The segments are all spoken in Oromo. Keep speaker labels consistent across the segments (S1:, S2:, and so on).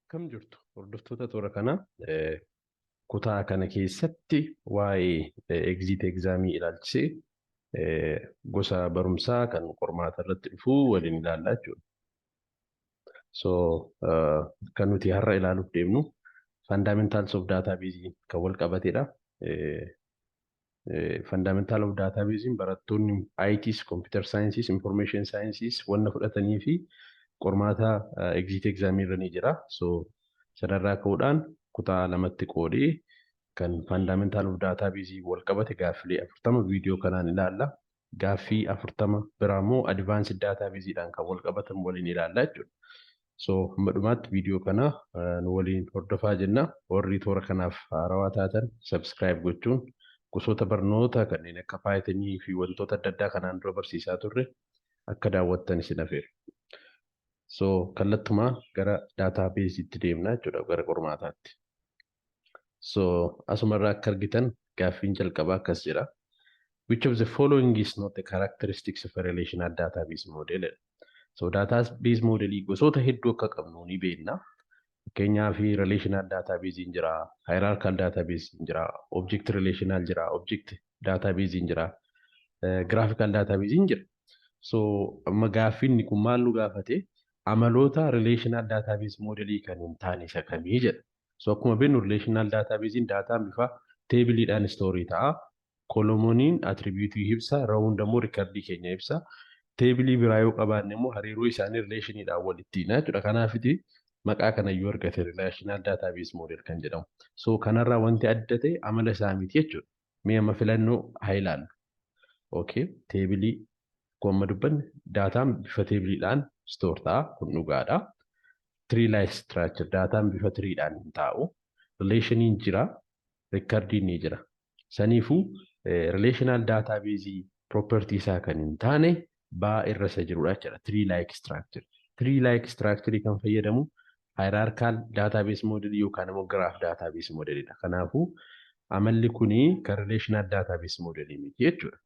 S1: Akkam jirtu hordoftoota toora kanaa? Kutaa kana keessatti waa'ee exit examii ilaalchisee gosa barumsaa kan qormaata irratti dhufu waliin ilaallaa jechuudha. So kan nuti har'a ilaaluuf deemnu fundamentals of database kan wal qabatedha. Fundamental of database barattoonni ITs, computer sciences, information sciences wanna fudhatanii fi qormaata exit examii irra ni jira. So sanarraa ka'uudhaan kutaa lamatti qoodee kan fundamental of database wal qabate gaaffilee 40 viidiyoo kanaan ilaalla. Gaaffii 40 biraa immoo advanced databaseedhaan kan wal qabatan waliin ilaalla jechuudha. So hamma dhumaatti viidiyoo kana nu waliin hordofaa jenna. Warri toora kanaaf haarawaa taatan subscribe gochuun gosoota barnoota kanneen akka Pythonii fi wantoota adda addaa kanaan dura barsiisaa turre akka daawwattan isin afeera. So kallattumaa gara databaseitti deemna jechuudha, gara qormaataatti. So asumarraa akka argitan gaaffiin jalqabaa akkas jedha. Which of the following is not the characteristics of a relational database model? So database modelii gosoota hedduu akka qabnu ni beekna. Fakkeenyaaf, relational database jira, hierarchical database jira, object relational jira, object database jira, graphical database jira. So amma gaaffiin kun maal nu gaafate? Amaloota relational database modelii kan hin taane isa kamii jedha. So akkuma beeknu, relational database daataan bifa tableiidhaan store ta'a. Columniin attributeii ibsa, rowuun immoo recordii keenya ibsa. Tableii biraa yoo qabaanne immoo hariiroo isaanii relationiidhaan walitti hidha jechuudha. Kanaafiti maqaa kanayyuu argate relational database model kan jedhamu. So kanarraa wanti adda ta'e amala isaa miti jechuudha. Mee amma filannoo haa ilaallu. Okay, tableii akkuma amma dubbanne daataan bifa tableiidhaan store ta'a, kun dhugaadha. Tree like structure, daataan bifa treedhaan hin taa'u. Relationiin jira, recordiin ni jira. Saniifuu relational database property isaa kan hin taane baa irra isa jirudha jechuudha. Tree like structure. Tree like structure kan fayyadamu hierarchical database model yookaan immoo graph database modelidha. Kanaafuu amalli kuni kan relational database model miti jechuudha.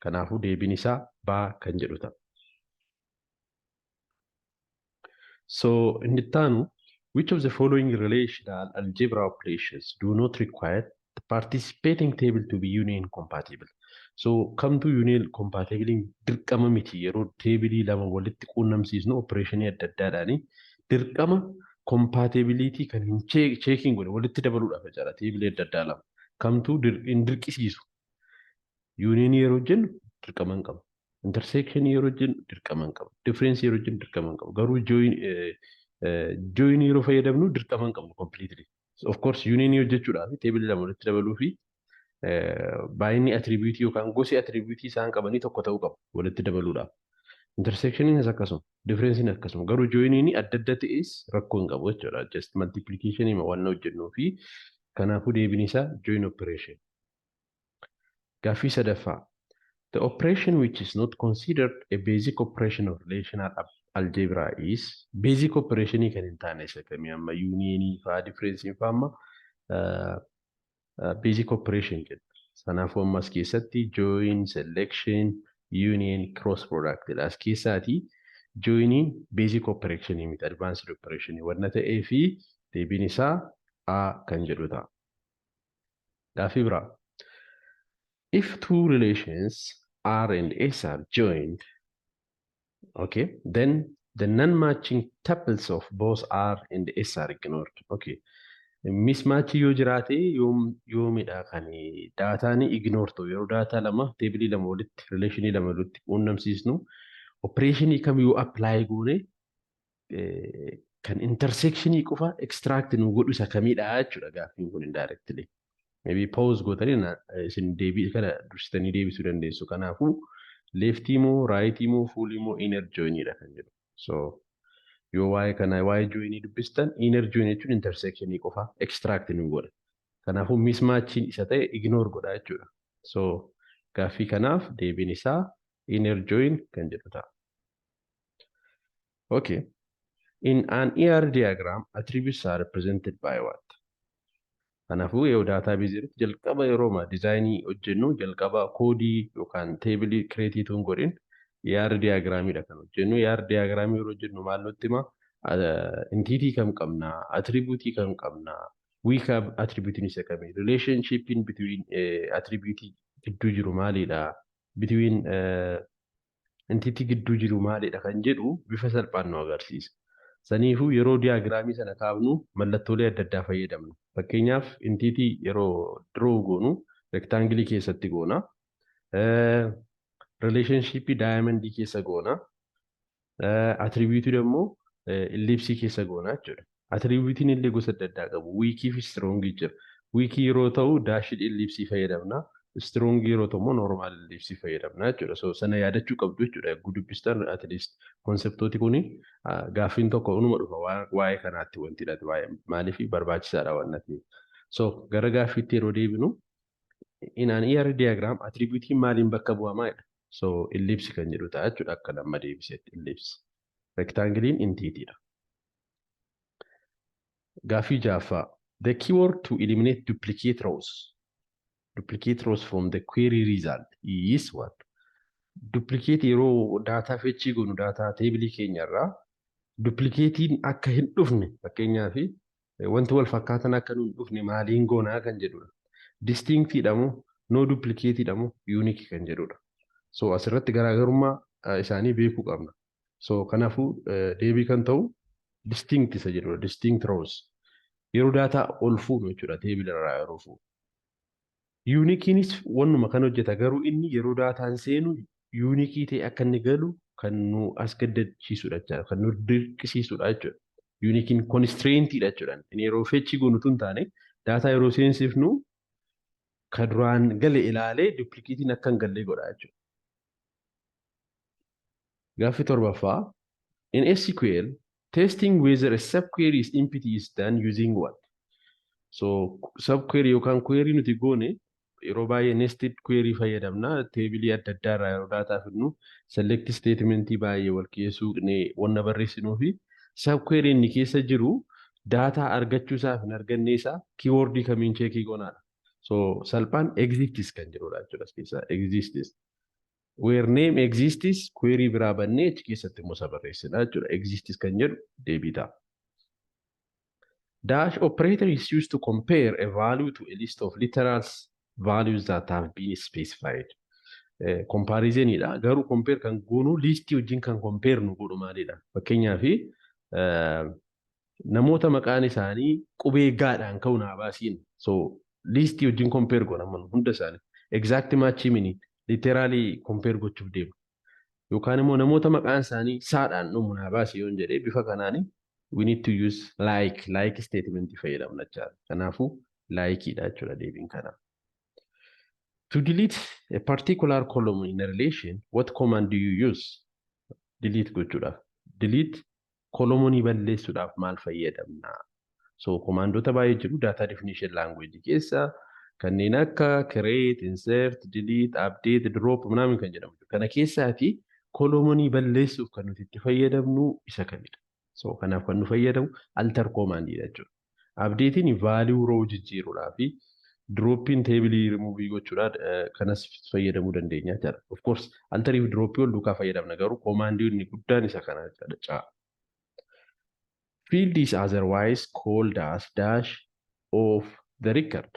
S1: Kanaafuu deebiin isaa baa kan jedhu ta'a. So inni itti aanu, which of the following relational algebra operations do not require the participating table to be union compatible? So kamtu union compatible dirqama miti? Yeroo tableii lama walitti quunnamsiisnu operationii adda addaadhaani dirqama compatibility kan hin checking godhe walitti dabaluudhaaf jechaadha, tableii adda addaa lama. Kamtu hin dirqisiisu? Union yeroo jennu dirqama hin qabu. Intersection yeroo jennu dirqama hin qabu. Difference yeroo jennu dirqama hin qabu. Garuu join yeroo fayyadamnu dirqama hin qabnu completely. Of course, union hojjechuudhaaf tableii lama walitti dabaluu fi baay'inni attributeii yookaan gosi attributeii isaan qabanii tokko ta'uu qabu walitti dabaluudhaaf. Intersectioniinis akkasuma, differenceiin akkasuma. Garuu joiniin adda adda ta'es rakkoo hin qabu jechuudha. Just multiplication waan hojjennuu fi kanaafuu deebiin isaa join operation. Gaaffii sadaffaa. The operation which is not considered a basic operation of relational algebra is, basic operation kan hin taane isa kamii? Amma unionii fa'aa, difference fa'aa amma basic operation jedha. Kanaafuu amma as keessatti join, selection, union, cross product dha. As keessaatii joiniin basic operation miti, advanced operation wanna ta'ee fi deebiin isaa A kan jedhu ta'a. Gaaffii biraa. If two relations R and S are joined, okay, then the non-matching tuples of both R and S are ignored. Okay. Mismatch yoo jiraate yoomidha kan daataan ignore ta'u? Yeroo daataa lama, tableii lama walitti, relationii lama walitti quunnamsiisnu, operationii kamiyyuu apply goone kan intersectionii qofa extract nu godhu isa kamidha jechuudha gaaffiin kun indirectly. Maybe pause gootanii isin deebii kana dursitanii deebisuu dandeessu. Kanaafuu leftii moo, rightii moo, fullii moo, inner joinidha kan jedhu. So yoo waa'ee kana, waa'ee joinii dubbistan, inner join jechuun intersectionii qofa extract nu godha. Kanaafuu mismatchiin isa ta'e ignore godha jechuudha. So gaaffii kanaaf deebiin isaa inner join kan jedhu ta'a. Okay. In an ER diagram, attributes are represented by what? Kanaafuu yoo database irratti jalqaba yeroo designii hojjennu, jalqaba codeii yookaan tableii createii tun godhin ER diagramiidha kan hojjennu. ER diagramii yeroo hojjennu maal nutti hima? Entity kam qabnaa, attribute kam qabnaa, weak attributein isa kami, relationshipin between attribute gidduu jiru maalidha, between entity gidduu jiru maalidha kan jedhu bifa salphaan nu agarsiisa. Saniifuu yeroo diagramii sana kaafnu mallattoolee adda addaa fayyadamna. Fakkeenyaaf, entity yeroo draw goonu rectangle keessatti goona. Relationship diamondii keessa goona. Attribute immoo ellipsii keessa goona jechuudha. Attributein illee gosa adda addaa qabu. Weakii fi strongii jira. Weakii yeroo ta'u dashed ellipsii fayyadamna. Strongii yeroo ta'u immoo normal ellipsii fayyadamna jechuudha. So sana yaadachuu qabdu jechuudha. Yogguu dubbistan at least conceptooti kuni gaaffiin tokko unuma dhufa waa'ee kanaatti wanti dha, waa'ee maaliif barbaachisaadha waan ta'eef. So gara gaaffiitti yeroo deebinu, in an ER diagram attributein maaliin bakka bu'amaa jedha. So ellipse kan jedhu ta'a jechuudha akka nama deebisetti ellipse. Rectangleiin entity dha. Gaaffii ja'affaa. The keyword to eliminate duplicate rows. Duplicate rows from the query result is what? Duplicate yeroo data fetchii goonu data tableii keenyarraa duplicateiin akka hin dhufne, fakkeenyaaf wanti wal fakkaatan akka nu hin dhufne maaliin goonaa kan jedhudha. Distinct moo, no duplicate moo, unique kan jedhudha. So asirratti garaagarummaa isaanii beekuu qabna. So kanaafuu deebii kan ta'u distinct isa jedhudha. Distinct rows. Yeroo data ol fuunu jechuudha, table irraa yeroo fuunu. Uniqueiinis wannuma kan hojjeta, garuu inni yeroo dataan seenu uniqueii ta'e akka inni galu kan nu as gaddachiisudha jechuudha. Kan nu dirqisiisudha jechuudha. Uniqueiin constraintiidha jechuudha. Inni yeroo fetchii goonu tun taane data yeroo seensifnu ka duraan gale ilaalee duplicateiin akka hin galle godha jechuudha. Gaaffii torbaffaa. In SQL, testing whether a subquery is empty is done using what? So subquery yookaan query nuti goone yeroo baay'ee nested query fayyadamna. Tableii adda addaa irraa yeroo data fidnu select statementii baay'ee wal keessuu wanna barreessinuu fi subquery inni keessa jiru data argachuu isaa fi hin arganne isaa keywordii kamiin checkii goonaadha. So salphaan exists kan jedhudha jechuudha as keessaa, exists. Where name exists, query biraa bannee achi keessatti immoo isa barreessina jechuudha. Exists kan jedhu deebii ta'a. Dash operator is used to compare a value to a list of literals values that have been specified. Comparisonidha. Garuu compare kan goonu listii wajjin kan compare nu godhu maalidha? Fakkeenyaaf, namoota maqaan isaanii qubee gaadhaan ka'u naa baasiin. So listii wajjin compare goona hunda isaanii. Exact match mini literally compare gochuuf deema. Yookaan immoo namoota maqaan isaanii saadhaan dhumu naa baasi yoon jedhee, bifa kanaani we need to use like statement fayyadamna jechaadha. Kanaafuu likeidha jechuudha deebiin kana. To delete a particular column in a relation, what command do you use? Delete gochuudhaaf. Delete columnii balleessuudhaaf maal fayyadamna? So commandoota baay'ee jiru data definition language keessa, kanneen akka create, insert, delete, update, drop ምናምን kan jedhamu. Kana keessaati columnii balleessuuf kan nuti itti fayyadamnu isa kamidha? So kanaaf kan nu fayyadamu alter commandidha jechuudha. Updatein value row jijjiiruudhaa fi droppiin tableii remove gochuudhaan kanas fayyadamuu dandeenya jechuudha. Of course, alterii fi droppii wal duukaa fayyadamna, garuu commandii inni guddaan isa kana jechuudha. Field is otherwise called as dash of the record.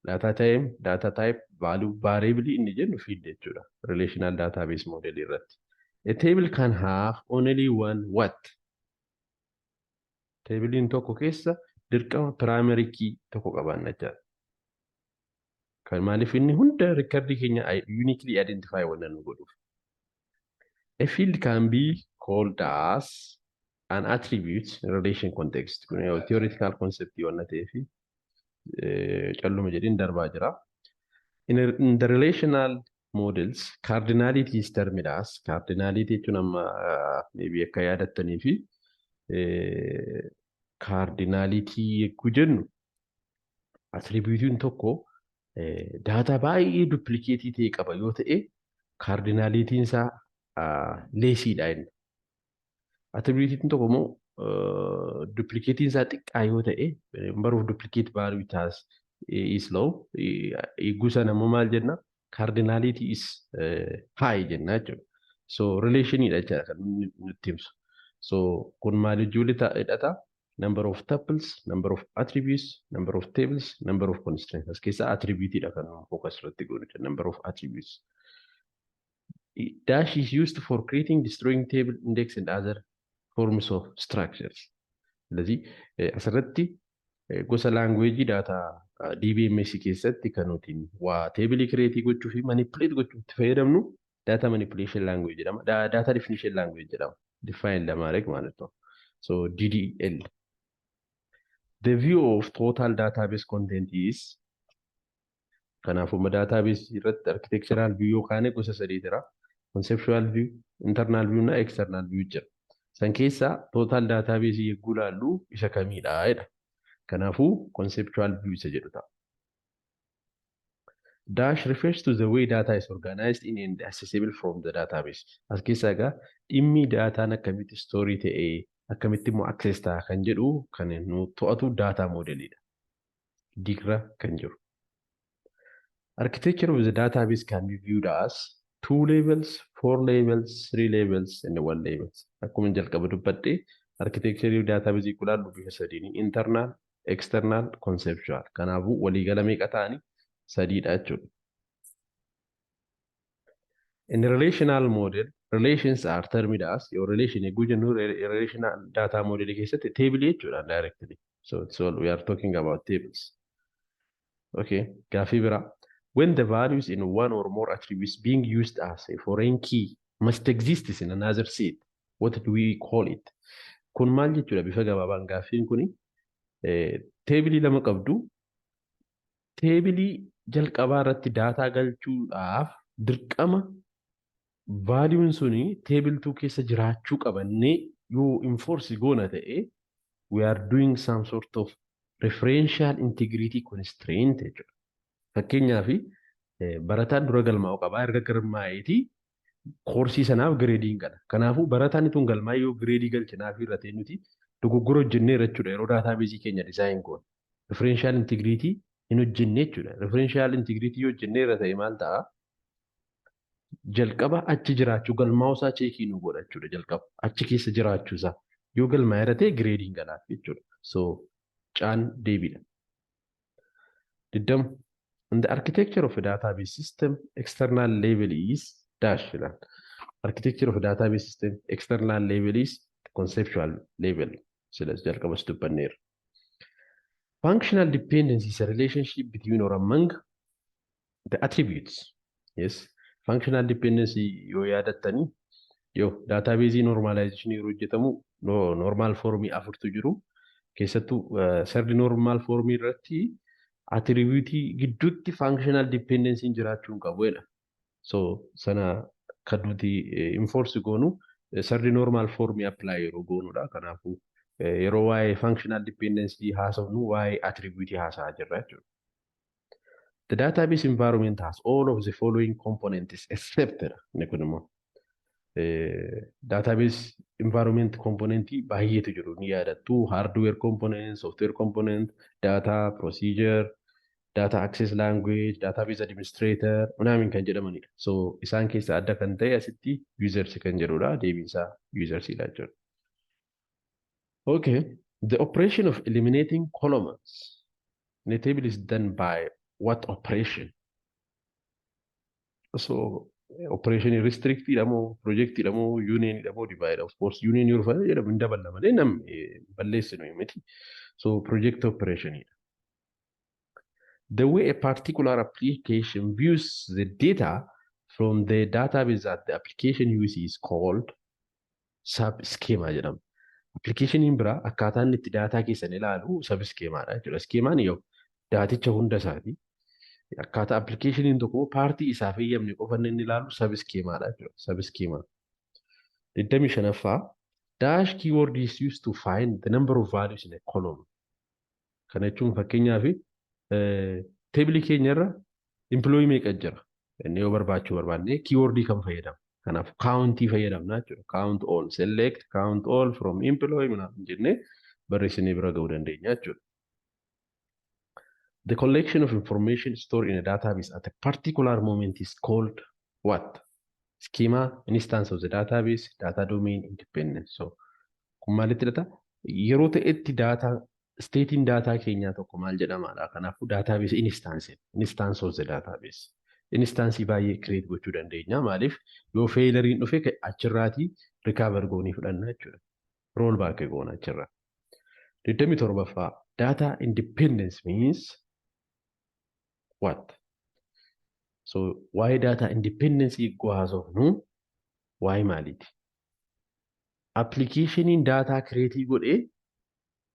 S1: Data type, data type, value, variable inni jennu field jechuudha. Relational database model irratti. A table can have only one what? Tableiin tokko keessa dirqama primary key tokko qabaanna jechaadha. Kan maaliif inni hunda recordii keenya uniquely identify wannan nu godhuuf. A field can be called as an attribute in relation context. Kun theoretical concept waan ta'eef calluma jedheen darbaa jira. In the relational models, cardinality is termed as, cardinality jechuun amma maybe akka yaadattanii fi cardinality yogguu jennu attributeiin tokko data baay'ee duplicateii ta'e qaba yoo ta'e, cardinalityiin isaa lessiidha inni. Attributeiin tokko immoo duplicateiin isaa xiqqaa yoo ta'e, number of duplicate value it has is low. Eeguu sana immoo maal jenna? Cardinality is high jenna jechuudha. So relationidha jechuudha kan nutti himsu. So kun maal wajjin hidhata? Number of tuples, number of attributes, number of tables, number of constraints. As keessaa attribute dha kan focus irratti goonu, number of attributes. Dash is used for creating, destroying table, index and other forms of structures. ስለዚህ asirratti gosa language data DBMS keessatti kan nuti waa table create gochuu fi manipulate gochuuf itti fayyadamnu data manipulation language jedhama. Data definition language jedhama. Define ለማድረግ ማለት ነው። So DDL. The view of total database content is, kanaafuu database irratti architectural view yookaan gosa sadii jira. Conceptual view, internal view እና external view jira. San keessaa total database yegguu ilaallu isa kamiidha jedha. Kanaafuu conceptual view isa jedhu ta'a. Dash refers to the way data is organized in and accessible from the database. As keessaa egaa dhimmi daataan akkamitti store ta'ee, akkamitti immoo access ta'a kan jedhu kan nu to'atu data modelidha. Digra kan jiru. Architecture of the database can be viewed as two levels, four levels, three levels, and one levels. Akkuma jalqaba dubbadhe, architecture database ilaallu bifa sadiini: internal, external, conceptual. Kanaafuu waliigala meeqa ta'anii? Sadiidha jechuudha. In the relational model, relations are termed as your relation eeguu jennu relational data model keessatti table jechuudha directly. So it's all we are talking about tables. Okay, gaafii biraa. When the values in one or more attributes being used as a foreign key must exist in another set, what do we call it? Kun maal jechuudha? Bifa gabaabaan gaaffiin kuni table lama qabdu, table jalqabaa irratti data galchuudhaaf dirqama valueun suni table 2 keessa jiraachuu qabannee yoo enforce goona ta'e, we are doing some sort of referential integrity constraint jechuudha. Fakkeenyaaf, barataan dura galmaa'uu qaba. Erga galmaa'eetii course sanaaf gradeiin gala. Kanaafuu barataan itoo galmaa'ee yoo grade galchinaaf irra ta'e, nuti dogoggora hojjenneera jechuudha yeroo database keenya design goone. Referential integrity hin hojjenne jechuudha. Referential integrity yoo hojjenneera ta'e maal ta'a? Jalqaba achi jiraachuu galmaa'uu isaa check nu godha jechuudha jalqaba. Achi keessa jiraachuu isaa. Yoo galmaa'eera ta'e gradeiin galaaf jechuudha. So C'n deebiidha. 20. In the architecture of a database system, external level is dash jedhaan. Architecture of a database system, external level is conceptual level. Silas jalqabas dubbanneerra. Functional dependency is a relationship between or among the attributes. Yes. Functional dependency yoo yaadattanii, yoo database normalization yeroo hojjetamu normal formii afurtu jiru. Keessattuu third normal formii irratti attribute gidduutti functional dependency jiraachuu hin qabu jedha. So sana kan nuti enforce goonu third normal formii apply yeroo goonudha. Kanaafuu yeroo waa'ee functional dependency haasofnu waa'ee attribute haasa'aa jirra jechuudha. The database environment has all of the following components except, inni kun immoo database environment component baay'eetu jiru, ni yaadattu: hardware component, software component, data procedure, data access language, database administrator ምናምን kan jedhamanidha. So isaan keessaa adda kan ta'e asitti users kan jedhudha. Deebiin isaa users dha jechuudha. Okay, the operation of eliminating columns in a table is done by what operation? So operation restrict moo, project moo, union moo, divide? Of course union yeroo fayyadamu jedhamu hin daballa malee nam balleessinu miti. So project operation. The way a particular application views the data from the database that the application uses is called sub schema jedhama. Applicationiin biraa akkaataa inni itti data keessan ilaalu sub schemaadha jechuudha. Schemaan yoo daaticha hunda isaati. Akkaataa applicationiin tokko part isaaf eeyyamne qofa inni ilaalu sub schemaadha jechuudha. Sub schema. 25ffaa, dash keyword is used to find the number of values in a column. Kana jechuun fakkeenyaaf table keenyarra employee meeqa jira? Inni yoo barbaachuu barbaanne keyword kan fayyadamu. Kanaaf count fayyadamna jechuudha. Count all, select, count all from employee ምናምን jennee barreessinee bira ga'uu dandeenya jechuudha. The collection of information stored in a database at a particular moment is called what? Schema, instance of the database, data domain, independence. So Kun maalitti hidhata? Yeroo ta'etti data stateiin data keenyaa tokko maal jedhamaadha. Kanaafuu database instance, instance of the database. Instance baay'ee create gochuu dandeenya. Maaliif yoo failureiin dhufe achirraatii recover goonii fudhanna jechuudha. Roll back goona achirraa. 27ffaa, data independence means what? So waa'ee data independence eeguu haasofnu waa'ee maaliiti? Applicationiin data create godhee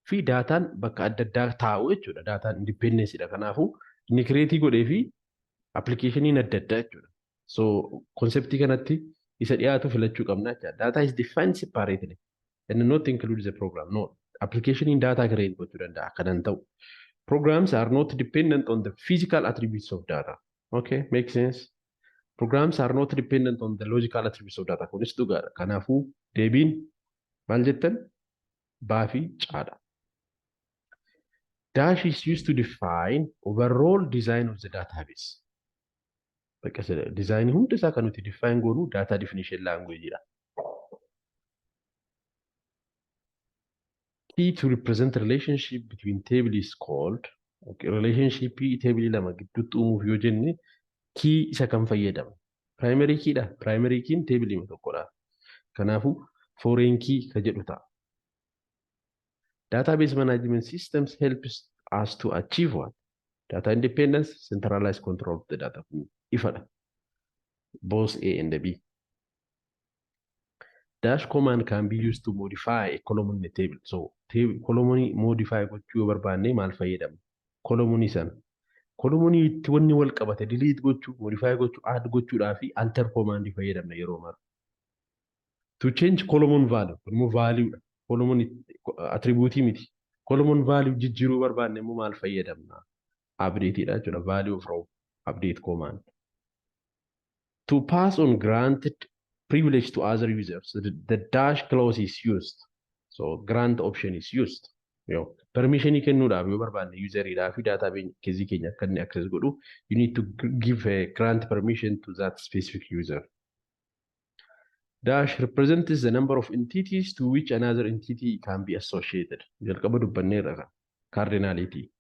S1: fi dataan bakka adda addaa taa'u jechuudha. Dataan independenceidha. Kanaafuu inni create godhee fi applicationiin adda addaa jechuudha. So conceptii kanatti isa dhiyaatu filachuu qabna jechuudha. Data is defined separately and not include the program. No, applicationiin data create gochuu danda'a kanan ta'u. Programs are not dependent on the physical attributes of data. Okay, makes sense. Programs are not dependent on the logical attributes of data. Kunis dhugaadha. Kanaafuu deebiin maal jettan? B fi C dha. Dash is used to define overall design of the database. Bakka design hunda isaa kan nuti define goonu data definition language dha. Key to represent relationship between table is called. Okay, relationship table lama gidduutti uumuuf yoo jenne key isa kam fayyadamna? Primary key dha. Primary key table tokkodha. Kanaafuu foreign key ka jedhu ta'a. Database management systems helps us to achieve what? Data independence, centralized control of the data. Ifadha. Both A and B. Dash command can be used to modify a column in the table. So, column modify gochuu yoo barbaanne maal fayyadamna? Column sana. Column itti wanni wal qabate delete gochuu, modify gochuu, add gochuudhaa fi alter command fayyadamna yeroo mara. To change column value, kun immoo value dha. Column attribute miti. Column value jijjiiruu barbaanne immoo maal fayyadamna? Update dha jechuudha. Value of row update command. To pass on granted privilege to other users, the dash clause is used. So grant option is used. Yoo permission kennuudhaaf yoo barbaanne useriidhaa fi database keenya akka inni access godhu, you need to give a grant permission to that specific user. Dash represents the number of entities to which another entity can be associated. Jalqaba dubbanneerra kan cardinality.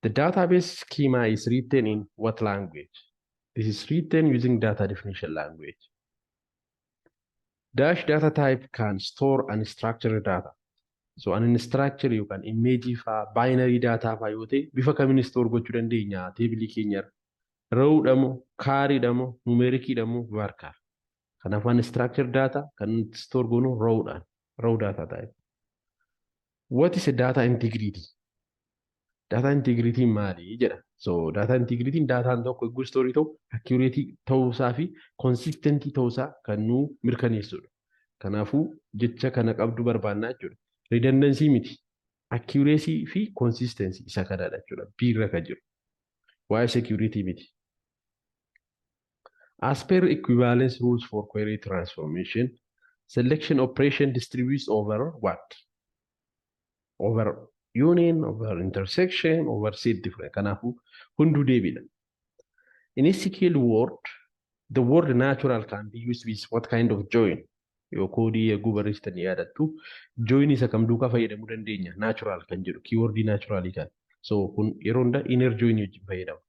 S1: The database schema is written in what language? This is written using data definition language. Dash data type can store unstructured data. So unstructured yookaan image faa, binary data faa yoo ta'e bifa kamiin store gochuu dandeenya tableii keenyarra? Rowdha moo, chariidha moo, numericiidha moo, varchar? Kanaaf unstructured data kan nuti store goonu rowdhaan, row data type. What is a data integrity? Data integrity maali jedha. So data integrity dataan tokko eeguu store ta'u accurate ta'uusaa fi consistent ta'uusaa kan nu mirkaneessudha. Kanaafuu jecha kana qabdu barbaannaa jechuudha. Redundancy miti. Accuracy fi consistency isa kanadha jechuudha. B irra kan jiru. Waa'ee security miti. As per equivalence rules for query transformation, selection operation distributes over what? Over union, over intersection, over set different. Kanaafuu hunduu deebiidha. In SQL word, the word natural can be used with what kind of join? Yoo codeii eeguu barreessitan yaadattu, join isa kam duukaa fayyadamuu dandeenya? Natural kan jedhu, keywordii naturalii kan. So kun yeroo hunda inner join wajjin fayyadama.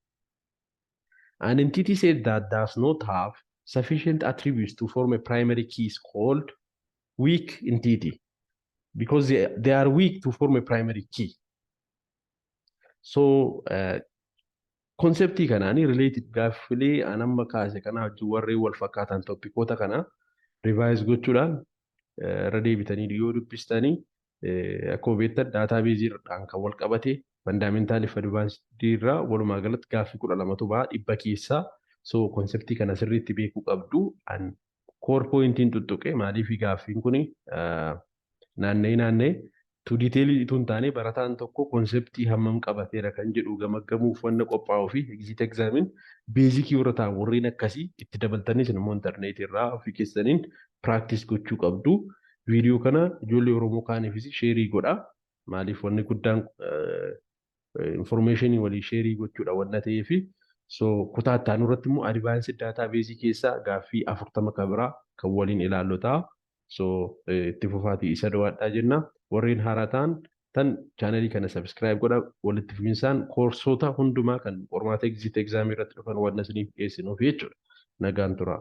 S1: An entity set that does not have sufficient attributes to form a primary key is called weak entity because they are weak to form a primary key. So conceptii kanaani related gaaffilee an amma kaase kana wajjin warreen wal fakkaatan topicoota kana revise gochuudhaan irra deebitanii yoo dubbistanii, akkuma beektan databaseiidhaan kan wal qabate fundamentalii fi advancedii irraa walumaa galatti gaaffii 12tu ba'a 100 keessaa. So conceptii kana sirriitti beekuu qabdu. An core pointiin tuttuqe. Maaliif gaaffiin kuni naanna'ee naanna'ee tu detailii utuu hin taane barataan tokko conceptii hammam qabateera kan jedhu gamaggamuuf wanna qophaa'uu fi exit examiin basicii warra ta'an warreen akkasii itti dabaltanis immoo intarneetii irraa ofii keessaniin practice gochuu qabdu. Viidiyoo kana ijoollee Oromoo kaaniifis shareii godha. Maaliif wanni guddaan informationii walii shareii gochuudha wanna ta'eefi. So kutaa itti aanu irratti immoo advanced databaseii keessaa gaaffii 40 kan biraa kan waliin ilaallu ta'a. So itti fufaatii isa daawwadhaa jenna. Warreen haaraa ta'an tan channelii kana subscribe godha. Walitti fufinsaan koorsota hundumaa kan qormaata exit examii irratti dhufan waan isiniif dhiyeessinuuf jechuudha. Nagaan tura.